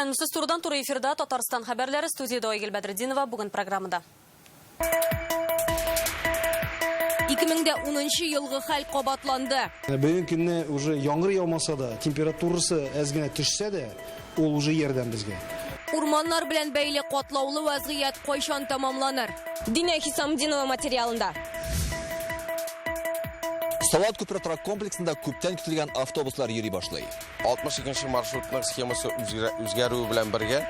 Исәнмесез, турыдан туры эфирда Татарстан хәбәрләре, студиядә Айгөл Бәдретдинова, бүген программада. 2010 елгы хәл кабатланды. Бүгенге көнне уже яңгыр яумаса да, температурасы әз генә төшсә дә, ул уже ярдәм безгә. Урманнар белән бәйле катлаулы вәзгыять кайчан тәмамланыр? Динә Хисамдинова материалында. Салават күпере торак комплексында күптән көтелгән автобуслар йөри башлый. 62 нче маршрутның схемасы үзгәрүе белән бергә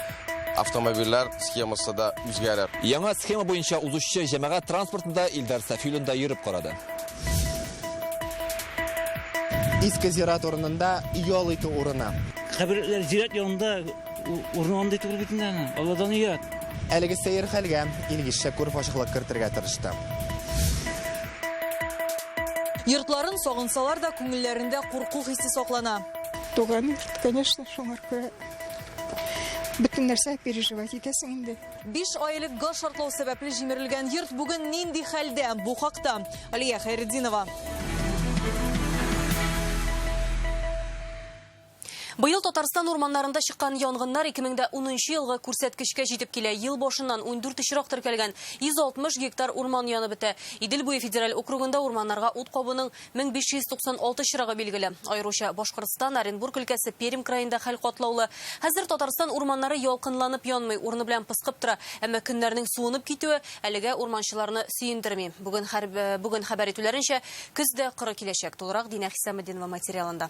автомобильләр схемасы да үзгәрер. Яңа схема буенча узучы җәмәгать транспортында Илдар Сафиуллин да йөреп карады. Иске зират урынында ял итү урыны. Каберләр зират янында урыны андый түгел бит инде аның. Алладан оят. Әлеге сәер хәлгә Илгиз Шәкүров ачыклык кертергә тырышты. Йортларын сагынсалар да, күңелләрендә курку хисе саклана. Туган йорт, конечно, шуңар күрә бөтен нәрсә переживать итәсең инде. 5 ай элек газ шартлау сәбәпле җимерелгән йорт бүген нинди хәлдә? Бу хакта Алия Хәйретдинова. Быел Татарстан урманнарында чыккан янгыннар 2010 елгы күрсәткечкә җитеп килә. Ел башыннан 14 очрак теркәлгән. 160 гектар урман янып бетә. Идел буе федераль округында урманнарга ут кабуның 1596 очрагы билгеле. Аеруча Башкортстан, Оренбург өлкәсе, Пермь краенда хәл катлаулы. Хәзер Татарстан урманнары ялкынланып янмый, урыны белән пыскып тора. Әмма көннәрнең суынып китүе әлегә урманчыларны сөендерми. Бүген, бүген хәбәр итүләренчә, көз дә коры киләчәк. Тулырак Динә Хисаметдинова материалында.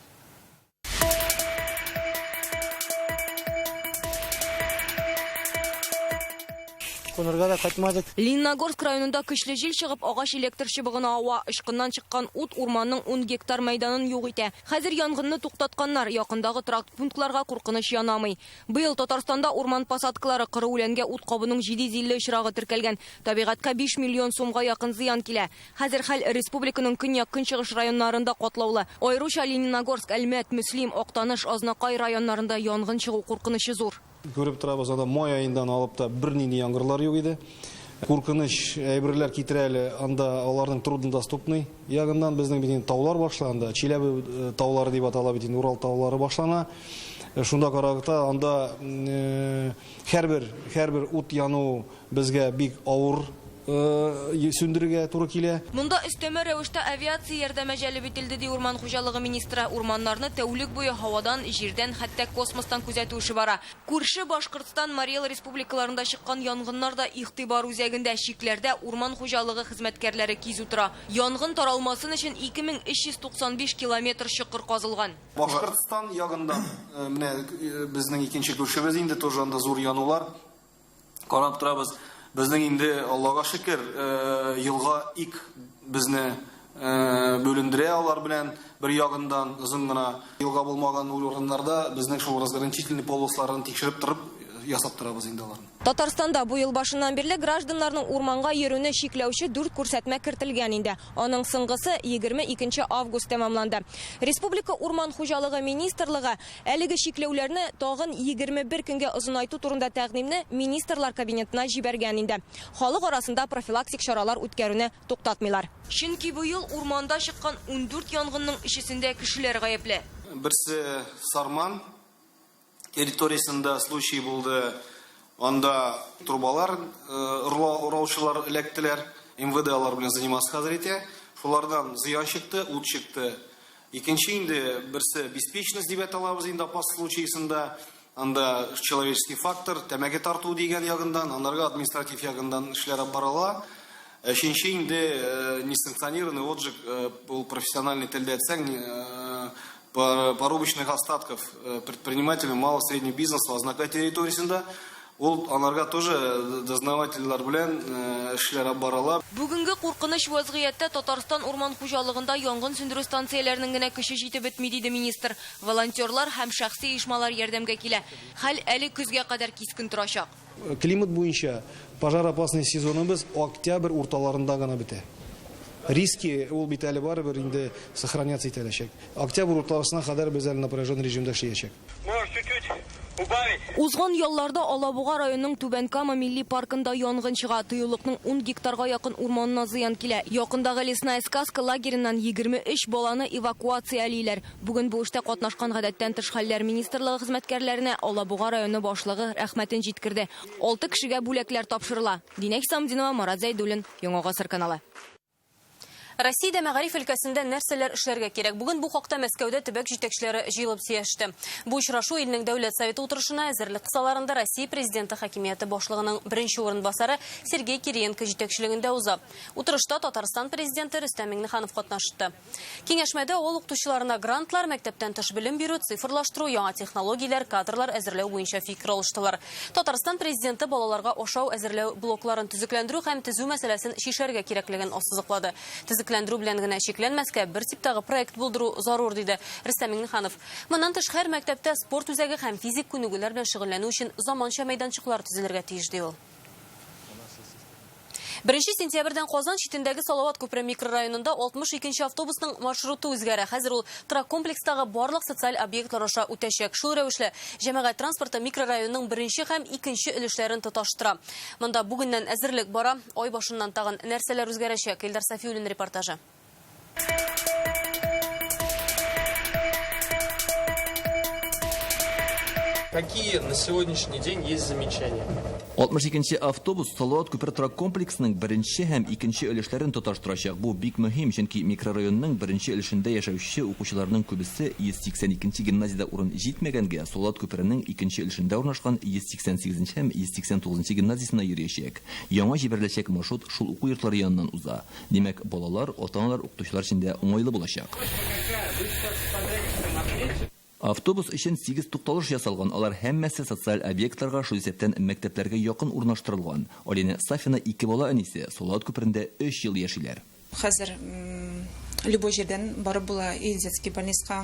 Кунырга да кайтмадык. Лениногорск районында көчле җил чыгып, агач электр чыбыгына ава. Очкыннан чыккан ут урманның 10 гектар мәйданын юк итә. Хәзер янгынны туктатканнар, якындагы торак пунктларга куркыныч янамый. Быел Татарстанда урман посадкалары коры үләнгә ут кабуның 750 очрагы теркәлгән. Табигатькә 5 миллион сумга якын зыян килә. Хәзер хәл республиканың көньяк-көнчыгыш районнарында катлаулы. Аеруча Лениногорск, Әлмәт, Мөслим, Актаныш, Азнакай районнарында янгын чыгу куркынычы зур. Күреп торабыз, анда май аендан алып та бернинди яңгырлар юк иде. Куркыныч әйберләр китерә әле, анда аларның труднодоступный ягыннан безнең бит инде таулар башлана, анда Чиләбе таулары дип атала бит инде, Урал таулары башлана. Шунда караганда анда һәрбер, һәрбер ут яну Безгә бик авыр сүндерергә туры килә. Монда өстәмә рәвештә авиация ярдәме җәлеп ителде, ди урман хуҗалыгы министры. Урманнарны тәүлек буе һавадан, җирдән, хәтта космостан күзәтү эше бара. Күрше Башкортстан, Марий Эл республикаларында чыккан янгыннар да игътибар үзәгендә. Чикләрдә урман хуҗалыгы хезмәткәрләре кизү тора. Янгын таралмасын өчен 2395 километр чокыр казылган. Башкортстан ягыннан, менә безнең икенче күршебез инде, тоже анда зур янулар. Карап торабыз. Безнең инде, Аллага шөкер, елга ик безне бүлендерә алар белән бер ягыннан озын гына елга булмаган урыннарда безнең шул разграничительный полосларын тикшереп торып ясап торабыз инде аларны. Татарстанда бу ел башыннан бирле гражданнарның урманга йөрүне чикләүче дүрт күрсәтмә кертелгән инде. Аның соңгысы 22 нче август тәмамланды. Республика урман хуҗалыгы министрлыгы Әлеге чикләүләрне тагын 21 көнгә озынайту турында тәкъдимне Министрлар Кабинетына җибәргән инде. Халык арасында профилактик чаралар үткәрүне туктатмыйлар. Чөнки быел урманда чыккан 14 янгынның өчесендә кешеләр гаепле. Берсе Сарман территориясендә случай булды. Анда трубалар уралчылар эләктеләр. МВД алар белән заниматься хәзер итә. Шулардан зыян чыкты, ут чыкты. Икенче инде берсе беспечность дип әйтә алабыз инде опас случаесында. Анда человеческий фактор, тәмәке тарту дигән ягыннан, анарга административ ягыннан эшләр алып барыла. Өченче инде несанкционированный отжиг, ул профессиональный телдә әйтсәң, порубочных остатков предпринимателям малого среднего бизнеса Азнакай территориясендә. Ул анарга тоже дознавательләр белән эшләр алып барыла. Бүгенге куркыныч вәзгыятьтә Татарстан урман хуҗалыгында янгын сүндерү станцияләренең генә көче җитеп бетми, диде министр. Волонтерлар һәм шәхси оешмалар ярдәмгә килә. Хәл әле көзгә кадәр кискен торачак. Климат буенча пожароопасный сезоныбыз октябрь урталарында гына бетә. Риски ул бит әле барыбер инде сохраняться итәләчәк. Октябрь урталарына кадәр без әле напряженный режимда эшләячәк. Может, чуть-чуть. Убавить. Узган ялларда Алабуга районының Түбән Кама милли паркында янгын чыга. Тыюлыкның 10 гектарга якын урманына зыян килә. Якындагы Лесная сказка лагереннан 23 баланы эвакуациялиләр. Бүген бу эштә катнашкан гадәттән тыш хәлләр министрлыгы хезмәткәрләренә Алабуга районы башлыгы рәхмәтен җиткерде. 6 кешегә бүләкләр тапшырыла. Динә Хисамдинова, Марат Зәйдуллин, Яңа Гасыр каналы. Россиядә мәгариф өлкәсендә нәрсәләр эшләргә кирәк? Бүген бу хакта Мәскәүдә төбәк җитәкчеләре җыелып сөйләште. Бу очрашу илнең Дәүләт Советы утырышына әзерлек кысаларында Россия Президенты хакимияте башлыгының беренче урынбасары Сергей Кириенко җитәкчелегендә уза. Утырышта Татарстан Президенты Рөстәм Миңнеханов катнашты. Киңәшмәдә авыл укытучыларына грантлар, мәктәптән тыш белем бирү, цифрлаштыру, яңа технологияләр, кадрлар әзерләү буенча фикер алыштылар. Татарстан Президенты балаларга ашау әзерләү блокларын төзекләндерү һәм төзү мәсьәләсен чишәргә кирәклеген ассызыклады. Төзекләндерү белән генә чикләнмәскә, бер типтагы проект булдыру зарур, диде Рөстәм Миңнеханов. Моннан тыш, һәр мәктәптә спорт үзәге һәм физик күнегүләр белән шөгыльләнү өчен заманча мәйданчыклар төзелергә тиеш, ди ул. 1 сентябрьдән Казан читендәге Салават күпере микрорайонында 62 нче автобусның маршруты үзгәрә. Хәзер ул торак комплекстагы барлык социаль объектлар аша үтәчәк. Шул рәвешле җәмәгать транспорты микрорайонның беренче һәм икенче өлешләрен тоташтыра. Монда бүгеннән әзерлек бара. Ай башыннан тагын нәрсәләр үзгәрәчәк? Илдар Сафиуллин репортажы. Какие на сегодняшний день есть замечания? 62 нче автобус Салават күпере торак комплексының беренче һәм икенче өлешләрен тоташтырачак. Бу бик мөһим, чөнки микрорайонның беренче өлешендә яшәүче укучыларның күбесе 182 нче гимназиядә урын җитмәгәнгә, Салават күперенең икенче өлешендә урнашкан 188 нче һәм 189 нчы гимназиясенә йөриячәк. Яңа җибәреләчәк маршрут шул уку йортлары яныннан уза. Димәк, балалар, ата-аналар, укытучылар өчен дә уңайлы булачак. Автобус өчен сигез тукталыш ясалган, алар һәммәсе социаль объектларга, шул исәптән мәктәпләргә якын урнаштырылган. Алинә Сафина ике бала әнисе, Салават күперендә өч ел яшиләр. Хәзер любой җирдән барып була, и детский больницка,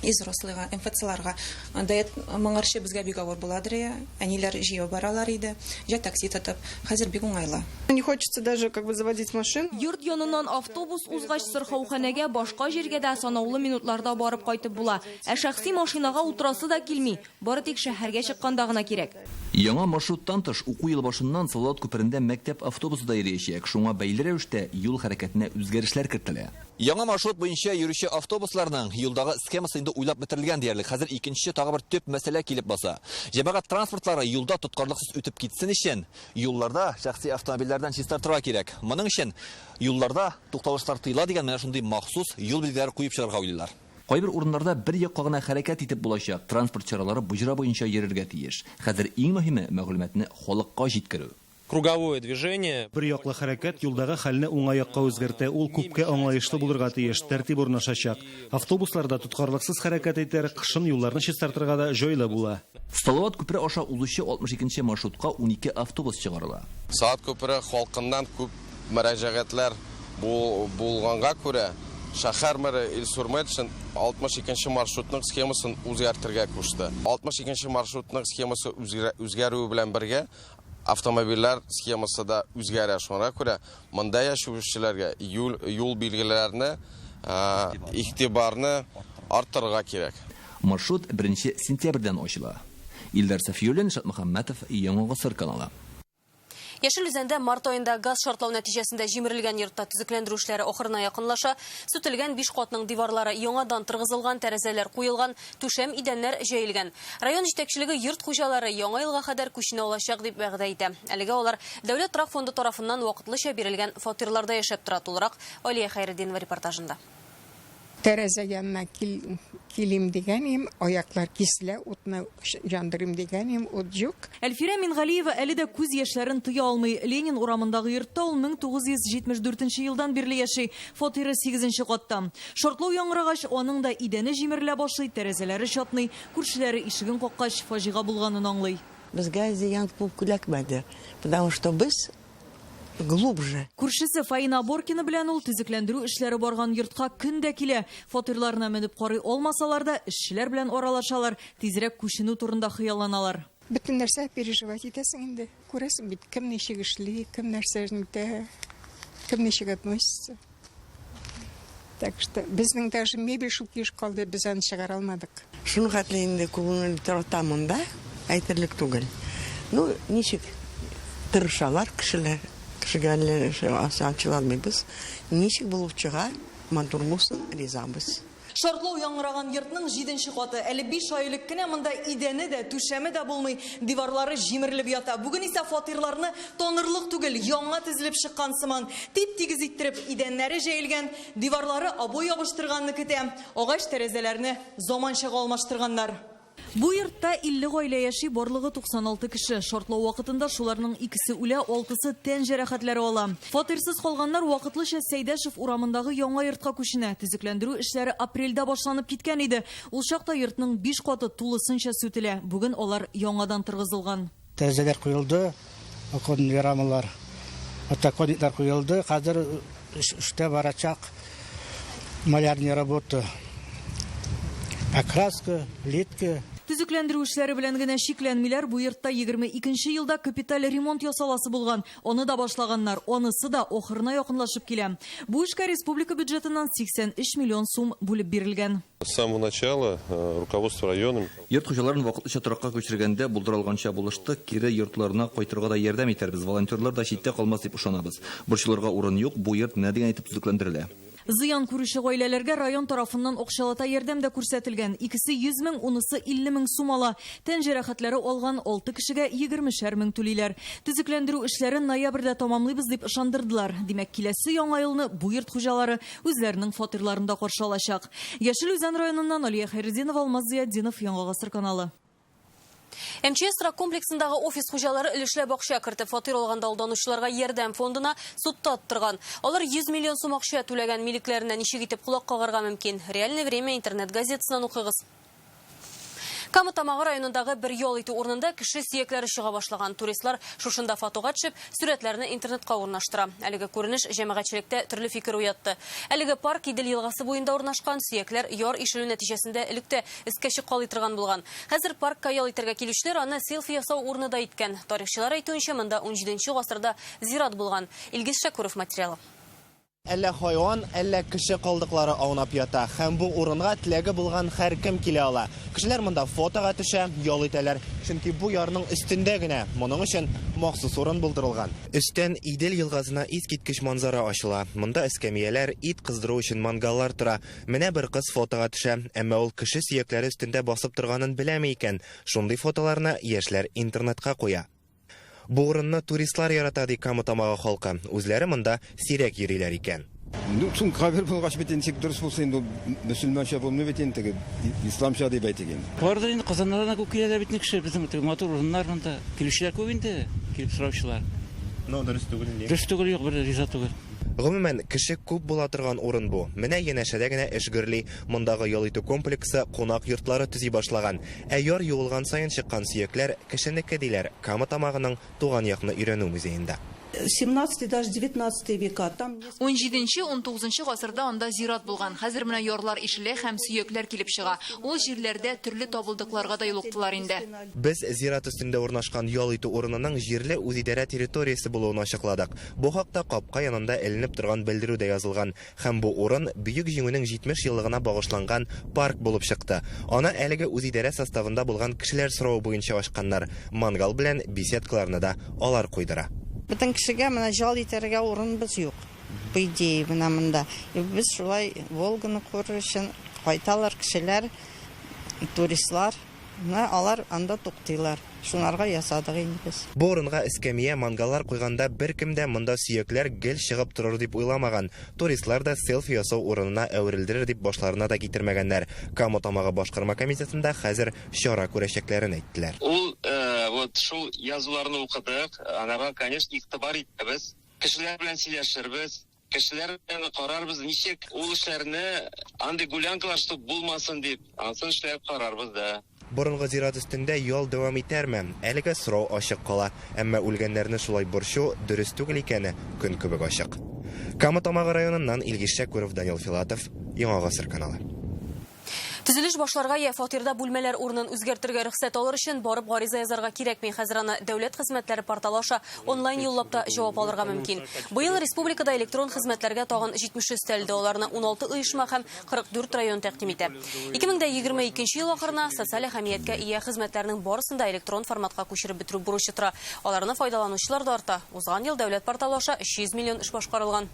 и взрослыйга, МФЦларга. Анда моңарчы безгә бик авыр буладыр иде, әниләр җәяү баралар иде, җә такси тотып. Хәзер бик уңайлы. Не хочется даже как бы заводить машину. Йорт яныннан автобус узгач, сырхауханәгә, башка җиргә дә санаулы минутларда барып кайтып була. Ә шәхси машинага утырасы да килми, бары тик шәһәргә чыкканда гына кирәк. Яңа маршруттан тыш, уку елы башыннан Салават күперендә мәктәп автобусы да йөриячәк, шуңа бәйле рәвештә юл хәрәкәтенә үзгәрешләр кертелә. Яңа маршрут буенча йөрүче автобусларның юлдагы схемасы инде уйлап бетерелгән диярлек. Хәзер икенче тагы бер төп мәсьәлә килеп баса. Җәмәгать транспортлары юлда тоткарлыксыз үтеп китсен өчен, юлларда шәхси автомобильләрдән чистартырга кирәк. Моның өчен юлларда тукталышлар тыела дигән менә шундый махсус юл билгеләре куеп чыгарга уйлыйлар. Кайбер урыннарда бер якка гына хәрәкәт итеп булачак, транспорт чаралары боҗра буенча йөрергә тиеш. Хәзер иң мөһиме, мәгълүматны халыкка җиткерү. Круговое движение. Бер яклы хәрәкәт юлдагы хәлне уңай якка үзгәртә. Ул күпкә аңлаешлы булырга тиеш, тәртип урнашачак. Автобуслар да тоткарлыксыз хәрәкәт итәр, кышын юлларны чистартырга да җайлы була. Салават күпере аша узучы 62 нче маршрутка 12 автобус чыгарыла. Салават күпере халкыннан күп мөрәҗәгатьләр булганга күрә, шәһәр мэры Илсур Метшин 62 нче маршрутның схемасын үзгәртергә кушты. 62 нче маршрутның схемасы үзгәрүе белән бергә автомобильләр схемасы да үзгәрә. Шуңа күрә монда яшәүчеләргә юл, юл билгеләрне игътибарны арттырырга кирәк. Маршрут 1 сентябрьдән ачыла. Илдар Сафиуллин, Илшат Мөхәммәтов, Яңа Гасыр каналы. Яшел Үзәндә март аенда газ шартлау нәтиҗәсендә җимерелгән йортта төзекләндерү эшләре ахырына якынлаша. Сүтелгән биш катның диварлары яңадан торгызылган, тәрәзәләр куелган, түшәм, идәннәр җәелгән. Район җитәкчелеге йорт хуҗалары яңа елга кадәр күченә алачак дип вәгъдә итә. Әлегә алар Дәүләт торак фонды тарафыннан вакытлыча бирелгән фатирларда яшәп тора. Тулырак Алия Хәйретдинова репортажында. Тәрәзә янына килим дигән идем, аяклар киселә, утны яндырыйм дигән идем, ут юк. Әлфирә Мингалиева әле дә күз яшьләрен тыя алмый. Ленин урамындагы йортта ул 1974 елдан бирле яши. Фатиры сигезенче катта. Шартлау яңгырагач, аның да идәне җимерелә башлый, тәрәзәләре чатный. Күршеләре ишеген каккач, фаҗига булганын аңлый. Безгә зыян күп эләкмәде, потому что без глубже. Күршесе Фаина Боркина белән ул төзекләндерү эшләре барган йортка көн дә килә. Фатирларына менеп карый алмасалар да, эшчеләр белән аралашалар, тизрәк күченү турында хыялланалар. Бөтен нәрсә переживать итәсең инде. Күрәсең бит, кем ничек эшли, кем нәрсә итә, кем ничек относится. Так что безнең даже мебель шул килеш калды, без аны чыгара алмадык. Шуның хәтле инде күңел тарта монда, әйтерлек түгел. Ну, ничек тырышалар кешеләр, кешегә әллә ачыла алмыйбыз. Ничек булып чыга, матур булсын, ризабыз. Шартлау яңгыраган йортның җиденче каты. Әле биш ай элек кенә монда идәне дә, түшәме дә булмый, диварлары җимерелеп ята. Бүген исә фатирларны танырлык түгел, яңа тезелеп чыккан сыман. Тип-тигез иттереп идәннәре җәелгән, диварлары обой ябыштырганны көтә. Агач тәрәзәләрне заманчага алмаштырганнар. Бу йортта 50 гаилә яши, барлыгы 96 кеше. Шартлау вакытында шуларның икесе үлә, алтысы тән җәрәхәтләре ала. Фатирсыз калганнар вакытлыча Сәйдәшев урамындагы яңа йортка күченә. Төзекләндерү эшләре апрельдә башланып киткән иде. Ул чакта йортның биш каты тулысынча сүтелә. Бүген алар яңадан торгызылган. Тәрәзәләр куелды, оконный рамалар, подоконниклар куелды. Хәзер эштә барачак малярный работа. Покраска, плитка. Төзекләндерү эшләре белән генә чикләнмиләр. Бу йортта 22 нче елда капиталь ремонт ясаласы булган. Аны да башлаганнар. Анысы да ахырына якынлашып килә. Бу эшкә республика бюджетыннан 83 миллион сум бүлеп бирелгән. С самого начала руководство района. Йорт хуҗаларын вакытлыча торакка күчергәндә булдыра алганча булыштык, кире йортларына кайтырга да ярдәм итәрбез, волонтерлар да читтә калмас дип ышанабыз. Борчылырга урын юк, бу йорт менә дигән итеп төзекләндерелә. Зыян күрүче гаиләләргә район тарафыннан акчалата ярдәм дә күрсәтелгән. Икесе 100 мең, унысы 50 мең сум ала. Тән җәрәхәтләре алган алты кешегә егермешәр мең түлиләр. Төзекләндерү эшләрен ноябрьдә тәмамлыйбыз дип ышандырдылар. Димәк, киләсе Яңа елны бу йорт хуҗалары үзләренең фатирларында каршы алачак. Яшел Үзән районыннан Алия Хәйретдинова, Алмаз Зыятдинов, Яңа Гасыр каналы. МЧС торак комплексындагы офис хуҗалары өлешләп акча кертеп фатир алганда алданучыларга ярдәм фондына судта аттырган. Алар 100 миллион сум акча түләгән милекләренә ничек итеп колак кагарга мөмкин? Реальное время интернет газетасыннан укыгыз. Кама Тамагы районындагы бер ял итү урынында кеше сөякләре чыга башлаган. Туристлар шушында фотога төшеп, сурәтләрне интернетка урнаштыра. Әлеге күренеш җәмәгатьчелектә төрле фикер уятты. Әлеге парк Идел елгасы буенда урнашкан. Сөякләр яр ишелү нәтиҗәсендә элек тә өскә чыккалый торган булган. Хәзер паркка ял итәргә килүчеләр аны селфи ясау урыны да иткән. Тарихчылар әйтүенчә, монда унҗиденче гасырда зират булган. Илгиз Шәкүров материалы. Әллә хайван, әллә кеше калдыклары аунап ята. Һәм бу урынга теләге булган һәркем килә ала. Кешеләр монда фотога төшә, ял итәләр. Чөнки бу ярның өстендә генә моның өчен махсус урын булдырылган. Өстән Идел елгасына искиткеч манзара ачыла. Монда эскәмияләр, ит кыздыру өчен мангаллар тора. Менә бер кыз фотога төшә. Әмма ул кеше сөякләре өстендә басып торганын беләме икән? Шундый фотоларны яшьләр интернетка куя. Бу урынны туристлар ярата, ди Кама Тамагы халкы. Үзләре монда сирәк йөриләр икән. Ну, соң кабер булгач бит ничек дөрес булсын инде, ул мөселманча булмый бит инде теге, исламча дип әйтик инде. Бардыр инде, Казаннардан да күп киләләр бит инде кеше, безнең теге матур урыннар монда. Килүчеләр күп инде, килеп сораучылар. Но дөрес түгел инде. Дөрес түгел, юк, бер дә риза түгел. Гомумән, кеше күп була торган урын бу. Менә янәшәдә генә эш гөрли. Мондагы ял итү комплексы кунак йортлары төзи башлаган. Ә яр юылган саен чыккан сөякләр кешенеке, диләр Кама Тамагының туган якны өйрәнү музеенда. Семнадцатый, даже девятнадцатый века, там несколько. Унҗиденче, унтугызынчы гасырда анда зират булган. Хәзер менә ярлар ишелә һәм сөякләр килеп чыга. Ул җирләрдә төрле табылдыкларга да юлыктылар инде. Без зират өстендә урнашкан ял итү урынының җирле үзидарә территориясе булуын ачыкладык. Бу хакта капка янында эленеп торган белдерүдә язылган. Һәм бу урын Бөек Җиңүнең 70 еллыгына багышланган парк булып чыкты. Аны әлеге үзидарә составында булган кешеләр соравы буенча ачканнар. Мангал белән беседкаларны да алар куйдыра. Бөтен кешегә менә ял итәргә урыныбыз юк, по идее, менә монда. И без шулай Волганы күрер өчен кайталар кешеләр, туристлар. Менә алар анда туктыйлар. Шунарга ясадык инде без. Бу урынга эскәмия, мангаллар куйганда беркем дә монда сөякләр гел чыгып торыр дип уйламаган. Туристлар да селфи ясау урынына әверелдерер дип башларына да китермәгәннәр. Кама Тамагы башкарма комитетында хәзер чара күрәчәкләрен әйттеләр. Ул вот шул язуларны укыдык, анарга, конечно, игътибар итәбез. Кешеләр белән сөйләшербез. Кешеләр белән карарбыз, ничек ул эшләрне, андый гулянкалар чтоб булмасын дип, ансын эшләп карарбыз да. Борынгы зират өстендә ял дәвам итәрме? Әлегә сорау ачык кала. Әмма үлгәннәрне шулай борчу дөрес түгел икәне көн кебек ачык. Кама Тамагы районыннан Илгиз Шәкүров, Данил Филатов, Яңа Гасыр каналы. Төзелеш Төзелеш башларга я фатирда бүлмәләр урынын үзгәртергә рөхсәт алыр өчен барып гариза язарга кирәкми. Хәзер аны дәүләт хезмәтләре порталы аша онлайн юллап та җавап алырга мөмкин. Быел республикада электрон хезмәтләргә тагын 70 өстәлде. Аларны 16 оешма һәм 44 район тәкъдим итә. 2022 ел ахырына социаль әһәмияткә ия хезмәтләрнең барысын да электрон форматка күчереп бетерү бурычы тора. Аларны файдаланучылар да арта. Узган ел дәүләт порталы аша 300 миллион эш башкарылган.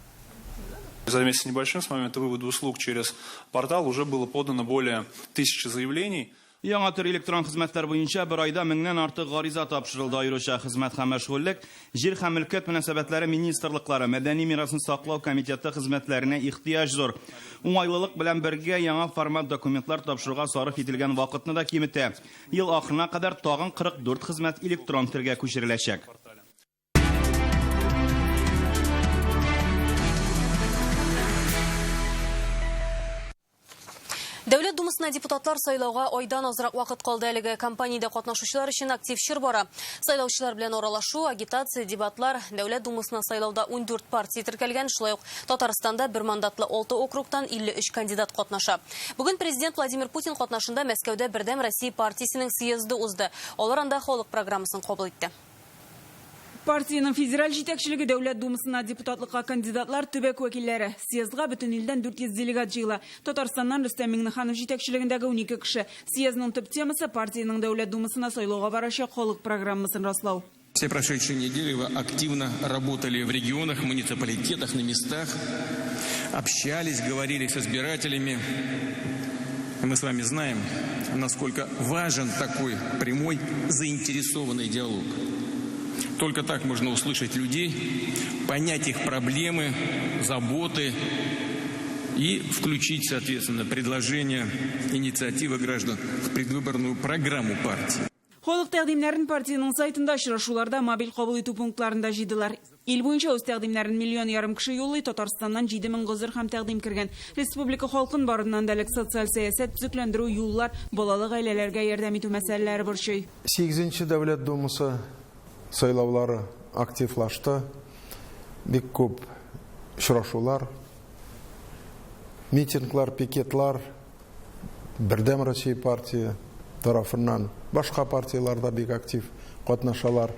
За месяц небольшим с момента вывода услуг через портал уже было подано более 1000 заявлений. Яңа төр электрон хезмәтләр буенча бер айда меңнән артык гариза тапшырылды. Аеруча хезмәт һәм мәшгульлек, җир һәм мөлкәт мөнәсәбәтләре министрлыклары, мәдәни мирасны саклау комитеты хезмәтләренә ихтыяҗ зур. Уңайлылык белән бергә яңа формат документлар тапшыруга сарыф ителгән вакытны да киметә. Ел ахырына кадәр тагын 44 хезмәт электрон төргә күчереләчәк. Дәүләт Думасына депутатлар сайлауга айдан азрак вакыт калды. Әлеге кампаниядә катнашучылар өчен актив чор бара. Сайлаучылар белән аралашу, агитация, дебатлар. Дәүләт Думасына сайлауда 14 партия теркәлгән. Шулай ук Татарстанда бер мандатлы 6 округтан 53 кандидат катнаша. Бүген президент Владимир Путин катнашында Мәскәүдә Бердәм Россия партиясенең съезды узды. Алар анда халык программасын кабул итте. Партиянең федераль җитәкчелеге Дәүләт Думасына депутатлыкка кандидатлар төбәк вәкилләре. Съездга бөтен илдән 400 делегат җыела. Татарстаннан Рөстәм Миңнеханов җитәкчелегендәге 12 кеше. Съездның төп темасы партиянең Дәүләт Думасына сайлауга барачак халык программасын раслау. Все прошедшие недели вы активно работали в регионах, муниципалитетах, на местах, общались, говорили с избирателями. Мы с вами знаем, насколько важен такой прямой заинтересованный диалог. Только так можно услышать людей, понять их проблемы, заботы и включить, соответственно, предложения, инициативы граждан в предвыборную программу партии. Халык тәкъдимнәрен партиянең сайтында очрашуларда мобиль кабул итү пунктларында җыйдылар. Ил буенча үз тәкъдимнәрен 1,5 миллион кеше юллый, Татарстаннан 7000 гозер һәм тәкъдим кергән. Республика халкын барыннан да элек социаль сәясәт, төзекләндерү, юллар, балалы гаиләләргә ярдәм итү мәсьәләләре борчый. 8-нче Дәүләт Думасы сайлаулары активлашты. Бик күп очрашулар, митинглар, пикетлар, Бердәм Россия партия тарафыннан башка партиялар да бик актив катнашалар.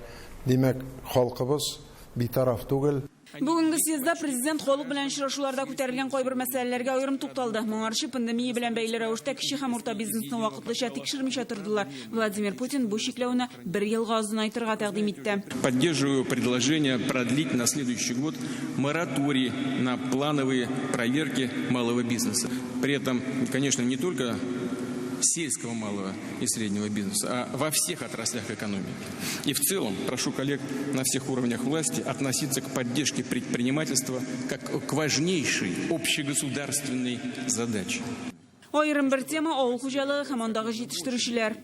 Димәк, халкыбыз битараф түгел. Бүгенге съездда президент халык белән очрашуларда күтәрелгән кайбер мәсьәләләргә аерым тукталды. Моңарчы пандемия белән бәйле рәвештә кече һәм урта бизнесны вакытлыча тикшермичә тордылар. Владимир Путин бу чикләүне бер елга озынайтырга тәкъдим итте. Поддерживаю предложение продлить на следующий год мораторий на плановые проверки малого бизнеса. При этом, конечно, не только сельского малого и среднего бизнеса, а во всех отраслях экономики. И в целом прошу коллег на всех уровнях власти относиться к поддержке предпринимательства как к важнейшей общегосударственной задаче. Аерым бер тема авыл хуҗалыгы һәм андагы җитештерүчеләр.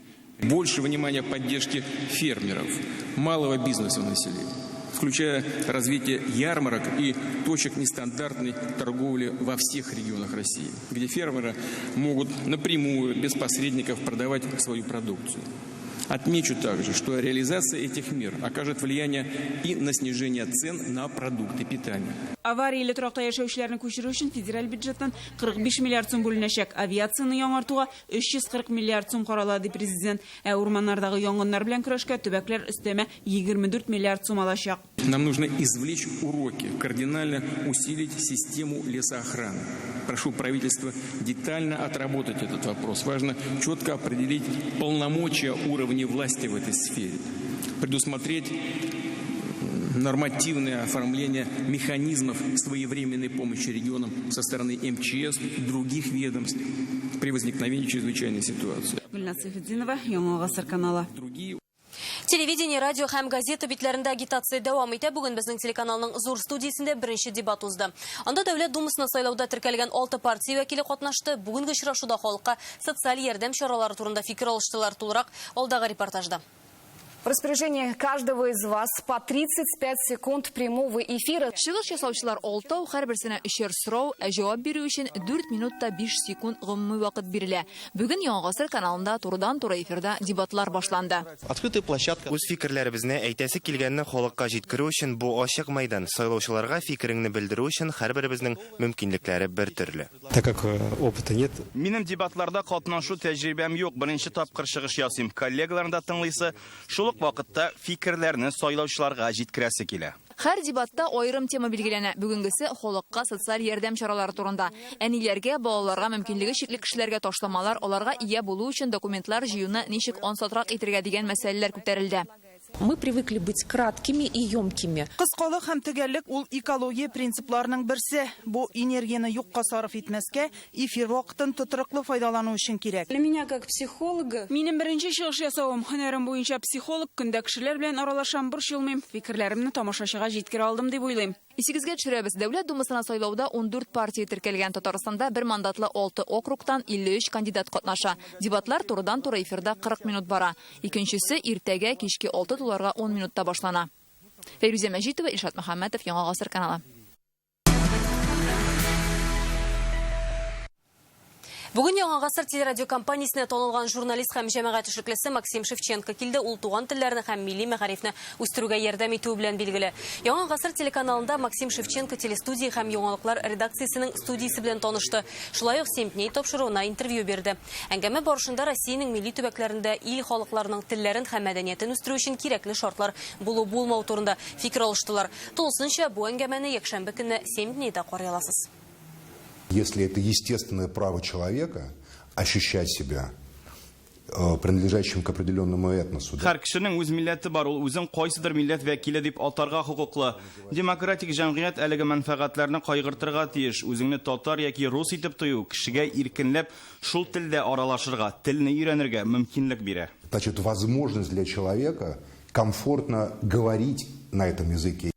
Больше внимания поддержке фермеров, малого бизнеса на селе, включая развитие ярмарок и точек нестандартной торговли во всех регионах России, где фермеры могут напрямую, без посредников, продавать свою продукцию. Отмечу также, что реализация этих мер окажет влияние и на снижение цен на продукты питания. Аварияле торакта яшәүчеләрне күчерү өчен федераль бюджеттан 45 миллиард сум бүленәчәк. Авиацияне яңартуга 340 миллиард сум карала, ди президент. Ә урманнардагы янгыннар белән көрәшкә төбәкләр өстәмә 24 миллиард сум алачак. Нам нужно извлечь уроки, кардинально усилить систему лесоохраны. Прошу правительство детально отработать этот вопрос. Важно четко определить полномочия уровня власти в этой сфере, предусмотреть нормативное оформление механизмов своевременной помощи регионам со стороны МЧС и других ведомств при возникновении чрезвычайной ситуации. Гульназ Сәйфетдинова, Яңа Гасыр каналы. Телевидение, радио һәм газета битләрендә агитация дәвам итә. Бүген безнең телеканалның зур студиясендә беренче дебат узды. Анда Дәүләт Думасына сайлауда теркәлгән 6 партия вәкиле катнашты. Бүгенге очрашуда халыкка социаль ярдәм чаралары турында фикер алыштылар. Тулырак алдагы репортажда. В распоряжении каждого из вас по 35 секунд прямого эфира. Чыгыш ясаучылар алтау, һәрберсенә өчәр сорау, ә җавап бирү өчен 4 минут та 5 секунд гомуми вакыт бирелә. Бүген Яңа гасыр каналында турыдан-туры эфирда дебатлар башланды. Открытая площадка. Үз фикерләребезне әйтәсе килгәнне халыкка җиткерү өчен бу ачык мәйдан. Сайлаучыларга фикереңне белдерү өчен һәрберебезнең мөмкинлекләре бер төрле. Так как опыта нет. Минем дебатларда катнашу тәҗрибәм юк. Беренче тапкыр чыгыш ясыйм. Коллегаларны да тыңлыйсы, шул ук вакытта фикерләрне сайлаучыларга җиткерәсе килә. Һәр дебатта аерым тема билгеләнә. Бүгенгесе халыкка социаль ярдәм чаралары турында. Әниләргә, балаларга, мөмкинлеге чикле кешеләргә ташламалар, аларга ия булу өчен документлар җыюны ничек ансатрак итергә дигән мәсьәләләр күтәрелде. Мы привыкли быть краткими и емкими. Кыскалык һәм төгәллек ул экология принципларының берсе. Бу энергияне юкка сарыф итмәскә, эфир вакытын тотрыклы файдалану өчен кирәк. Для меня как психолога Минем беренче чыгыш ясавым һөнәрем буенча психолог, көндә кешеләр белән аралашам, борчылмыйм. Фикерләремне тамашачыга җиткерә алдым дип уйлыйм. Исегезгә төшерәбез, Дәүләт Думасына сайлауда 14 партия теркәлгән. Татарстанда бер мандатлы 6 округтан 53 кандидат катнаша. Дебатлар турыдан-туры эфирда 40 минут бара. Икенчесе иртәгә кичке 6 туларга 10 минутта башлана. Фәйрүзә Мәҗитова, Илшат Мөхәммәтов, Яңа гасыр каналы. Бүген Яңа гасыр телерадиокомпаниясенә танылган журналист һәм җәмәгать эшлеклесе Максим Шевченко килде. Ул туган телләрне һәм милли мәгарифне үстерүгә ярдәм итүе белән билгеле. Яңа гасыр телеканалында Максим Шевченко телестудия һәм яңалыклар редакциясенең студиясе белән танышты. Шулай ук 7 дней тапшыруына интервью бирде. Әңгәмә барышында Россиянең милли төбәкләрендә ил халыкларының телләрен һәм мәдәниятен үстерү өчен кирәкле шартлар булу-булмау турында фикер алыштылар. Тулысынча бу әңгәмәне якшәмбе көнне 7 днейда карый аласыз. Если это естественное право человека ощущать себя принадлежащим к определенному этносу. Һәр кешенең үз милләте бар, ул үзен кайсыдыр милләт вәкиле дип атарга хокуклы. Демократик җәмгыять әлеге мәнфәгатьләрне кайгыртырга тиеш. Үзеңне татар яки рус итеп тою кешегә иркенләп шул телдә аралашырга, телне өйрәнергә мөмкинлек бирә. Значит, возможность для человека комфортно говорить на этом языке.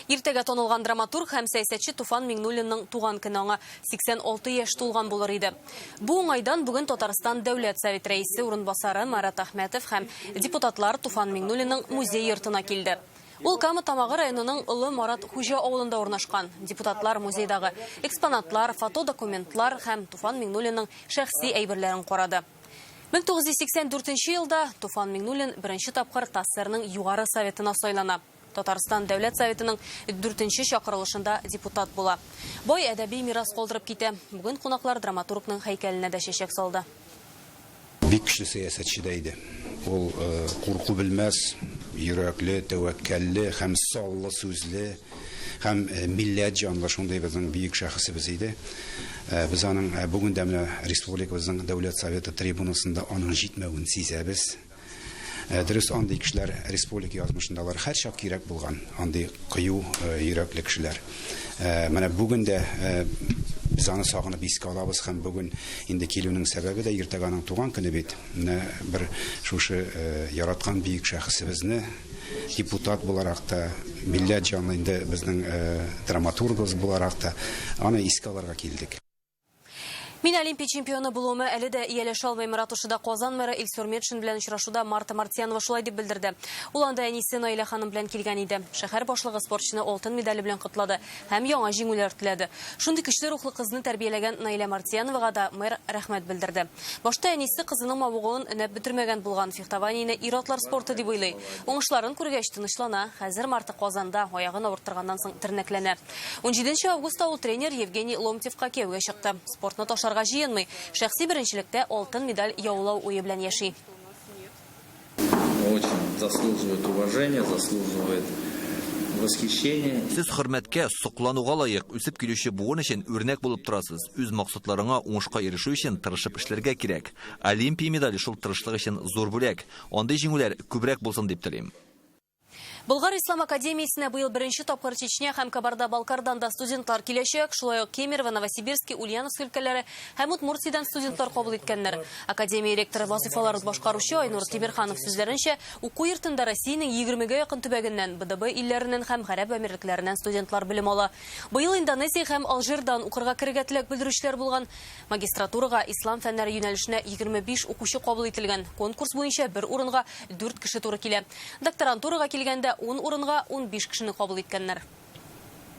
Иртәгә танылган драматург һәм сәясәтче Туфан Миңнуллинның туган көне, аңа 86 яшь тулган булыр иде. Бу уңайдан бүген Татарстан Дәүләт Совет рәисе урынбасары Марат Әхмәтов һәм депутатлар Туфан Миңнуллинның музей йортына килде. Ул Кама Тамагы районының Олы Марат Хуҗа авылында урнашкан. Депутатлар музейдагы экспонатлар, фотодокументлар һәм Туфан Миңнуллинның шәхси әйберләрен карады. 1984 елда Туфан Миңнуллин беренче тапкыр ТАССРның Югары Советына сайлана. Татарстан Дәүләт Советының 4нче чакырылышында депутат була. Бай әдәби мирас калдырып китә. Бүген кунаклар драматургның һәйкәленә дә чәчәк салды. Бик көчле сәясәтче дә иде. Ул курку белмәс, йөрәкле, тәвәккәлле һәм саллы сүзле һәм милләт җанлы шундый безнең бөек шәхесебез иде. Без аның бүген дә менә республикабызның Дәүләт Советы трибунасында аның җитмәвен сизәбез. Дөрес, андый кешеләр республика язмышында алар һәрчак кирәк булган, андый кыю йөрәкле кешеләр. Менә бүген дә без аны сагынып искә алабыз һәм бүген инде килүнең сәбәбе дә иртәгә аның туган көне бит. Менә бер шушы яраткан бөек шәхесебезне депутат буларак та, милләт җанлы инде безнең драматургыбыз буларак та аны искә алырга килдек. Мин Олимпия чемпионы булуыма әле дә ияләшә алмыйм. Ратушада Казан мэры Илсур Метшин белән очрашуда Марта Мартьянова шулай дип белдерде. Ул анда әнисе Наилә ханым белән килгән иде. Шәһәр башлыгы спортчыны алтын медале белән котлады һәм яңа җиңүләр теләде. Шундый көчле рухлы кызны тәрбияләгән Наилә Мартьяновага да мэр рәхмәт белдерде. Башта әнисе кызының мавыгуын өнәп бетермәгән булган, фехтованиене ир-атлар спорты дип уйлый. Уңышларын күргәч тынычлана. Хәзер Марта Казанда аягын авырттырганнан соң тернәкләнә. 17 августта ул тренер Евгений Ломтевка кияүгә чыкты. Спортны ташларга җыенмый. Шәхси беренчелектә алтын медаль яулау уе белән яши. Очень заслуживает уважения, заслуживает восхищения. Сез хөрмәткә, соклануга лаек, үсеп килүче буын өчен үрнәк булып торасыз. Үз максатларыңа уңышка ирешү өчен тырышып эшләргә кирәк. Олимпия медале шул тырышлык өчен зур бүләк. Андый җиңүләр күбрәк булсын дип телим. Болгар ислам академиясенә быел беренче тапкыр Чечня һәм Кабарда-Балкардан да студентлар киләчәк. Шулай ук Кемерово, Новосибирский, Ульяновск өлкәләре һәм Удмуртиядән студентлар кабул иткәннәр. Академия ректоры вазыйфаларын башкаручы Айнур Тимерханов сүзләренчә, уку йортында Россиянең 20гә якын төбәгеннән, БДБ илләреннән һәм Гарәп Әмирлекләреннән студентлар белем ала. Быел Индонезия һәм Алжирдан укырга керергә теләк белдерүчеләр булган. Магистратурага ислам фәннәре юнәлешенә 25 укучы кабул ителгән. Конкурс буенча бер урынга 4 кеше туры килә. Докторантурага килгәндә 10 урынга 15 кешене кабул иткәннәр.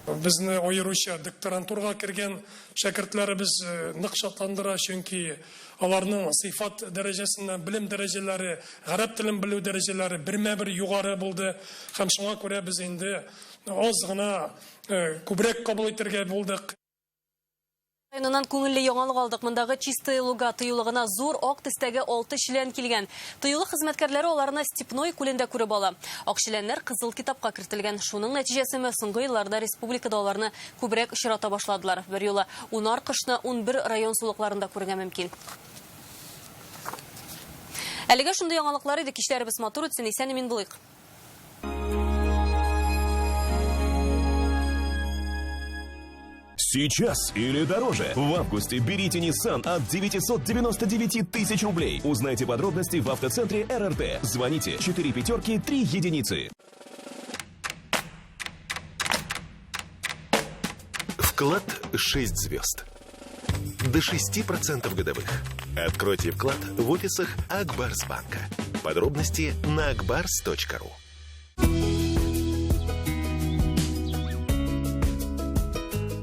Безне аеруча докторантурага кергән шәкертләребез нык шатландыра, чөнки аларның сыйфат дәрәҗәсеннән, белем дәрәҗәләре, гарәп телен белү дәрәҗәләре бермә-бер югары булды. Һәм шуңа күрә без инде аз гына күбрәк кабул итәргә булдык. Районыннан күңелле яңалык алдык. Мондагы Чистые луга тыюлыгына зур ак төстәге 6 челән килгән. Тыюлык хезмәткәрләре аларны Степной күлендә күреп ала. Ак челәннәр Кызыл китапка кертелгән. Шуның нәтиҗәсеме, соңгы елларда республикада аларны күбрәк очрата башладылар. Берьюлы унар кошны 11 район сулыкларында күрергә мөмкин. Әлегә шундый яңалыклар иде. Кичләребез матур үтсен, исән-имин булыйк. Сейчас или дороже. В августе берите Nissan от 999 тысяч рублей. Узнайте подробности в автоцентре РРТ. Звоните 4 пятерки 3 единицы. Вклад 6 звезд. До 6% годовых. Откройте вклад в офисах Акбарсбанка. Подробности на akbars.ru.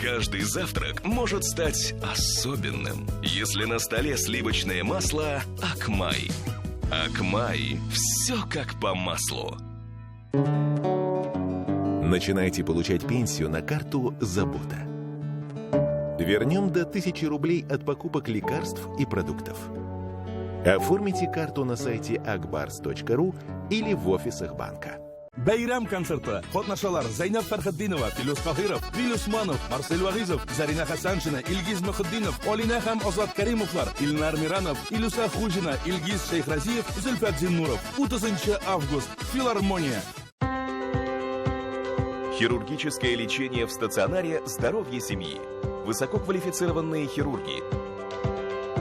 Каждый завтрак может стать особенным, если на столе сливочное масло Акмай. Акмай – все как по маслу. Начинайте получать пенсию на карту «Забота». Вернем до 1000 рублей от покупок лекарств и продуктов. Оформите карту на сайте akbars.ru или в офисах банка. Бәйрәм концерты. Катнашалар Зәйнәб Фәрхетдинова, Филүс Каһиров, Вил Усманов, Марсель Вагизов, Зарина Хәсәншина, Илгиз Мөхетдинов, Алинә һәм Азат Кәримовлар, Илнар Миранов, Илюса Хуҗина, Илгиз Шәйхразиев, Зөлфәт Зиннуров. 30 август. Филармония. Хирургическое лечение в стационаре «Здоровье семьи». Высококвалифицированные хирурги.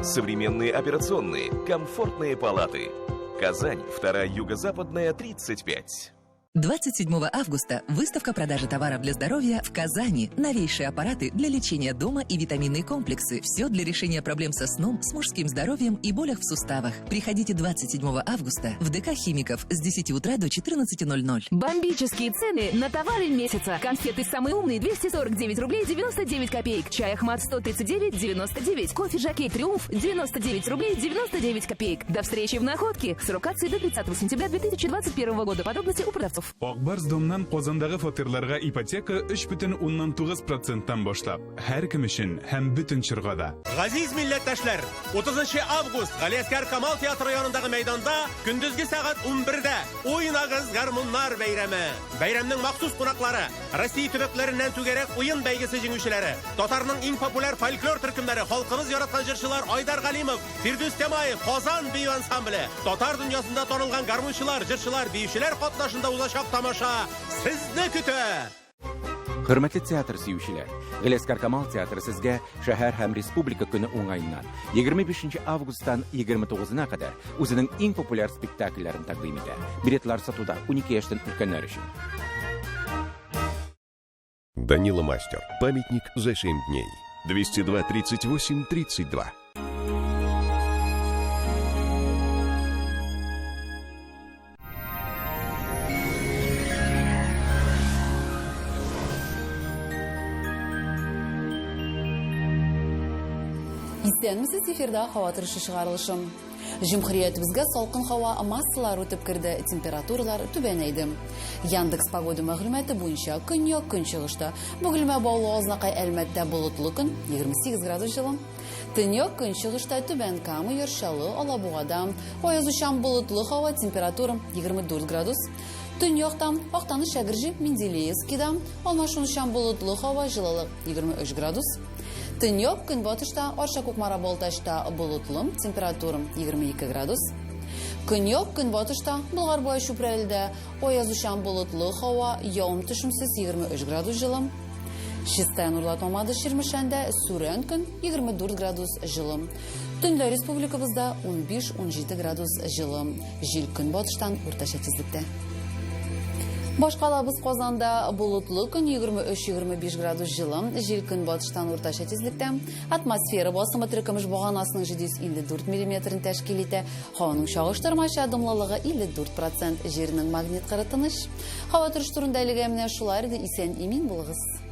Современные операционные, комфортные палаты. Казань, 2 Юго-Западная, 35. 27 августа выставка продажи товаров для здоровья в Казани. Новейшие аппараты для лечения дома и витаминные комплексы. Все для решения проблем со сном, с мужским здоровьем и болях в суставах. Приходите 27 августа в ДК «Химиков» с 10 утра до 14:00. Бомбические цены на товары месяца. Конфеты «Самые умные» 249 рублей 99 копеек. Чай «Ахмат» 139,99. Кофе «Жокей Триумф» 99 рублей 99 копеек. До встречи в Находке. Срок акции до 30 сентября 2021 года. Подробности у продавцов. Ак Барс Домнан Казандагы фатирларга ипотека 3,9 проценттан башлап. Һәркем өчен һәм бөтен чорга да. Газиз милләттәшләр, 30 август Галиәсгар Камал театры янындагы мәйданда көндезге сәгать 11дә Уйнагыз гармуннар бәйрәме. Бәйрәмнең махсус кунаклары, Россия төбәкләреннән түгәрәк уен бәйгесе җиңүчеләре, татарның иң популяр фольклор төркемнәре, халкыбыз яраткан җырчылар Айдар Галимов, Фирдүс Тямаев, Казан бию ансамбле, татар дөньясында танылган гармунчылар, җырчылар, биючеләр катнашында узачак тамаша сезне көтә! Хөрмәтле театр сөючеләр, Галиәсгар Камал театры сезгә шәһәр һәм республика көне уңаеннан 25 августтан 29-на кадәр үзенең иң популяр спектакльләрен тәкъдим итә. Билетлар сатуда 12 яшьтән өлкәннәр өчен. Данила Мастер. Памятник за 7 дней. 202 38 32. Исәнмесез, эфирда һава торышы чыгарылышы. Җөмһүриятебезгә салкын һава массалары үтеп керде, температуралар түбәнәйде. Яндекс Погода мәгълүматы буенча көньяк көнчыгышта Бөгелмә, Баулы, Азнакай, Әлмәттә болытлы көн, 28 градус җылы. Төньяк көнчыгышта Түбән Кама, Яр Чаллы, Алабугада аязучан болытлы һава, температура 24 градус. Төньякта Актаныш, Әгерҗе, Менделеевскида алмашынучан болытлы һава, җылылык 23 градус. Төньяк көнбатышта Арча, Кукмара, Балтачта болытлы, температура 22 градус. Көньяк көнбатышта, Болгар буе Чүпрәледә аязучан болытлы һава, явым-төшемсез 23 градус җылы. Чистай Нурлат Мамадыш Чирмешәндә сүрән көн 24 градус җылы. Төнлә республикабызда 15-17 градус җылы. Җил көнбатыштан уртача тизлектә. Башкалабыз Казанда болытлы көн 23-25 градус җылы, җил көнбатыштан уртача тизлектә. Атмосфера басымы теркемеш баганасының 754 миллиметрын тәшкил итә. Һаваның чагыштырмача дымлылыгы 54 процент, җирнең магнит кыры тыныч. Һава торышы турында әлегә менә шулар иде. Исән-имин булыгыз.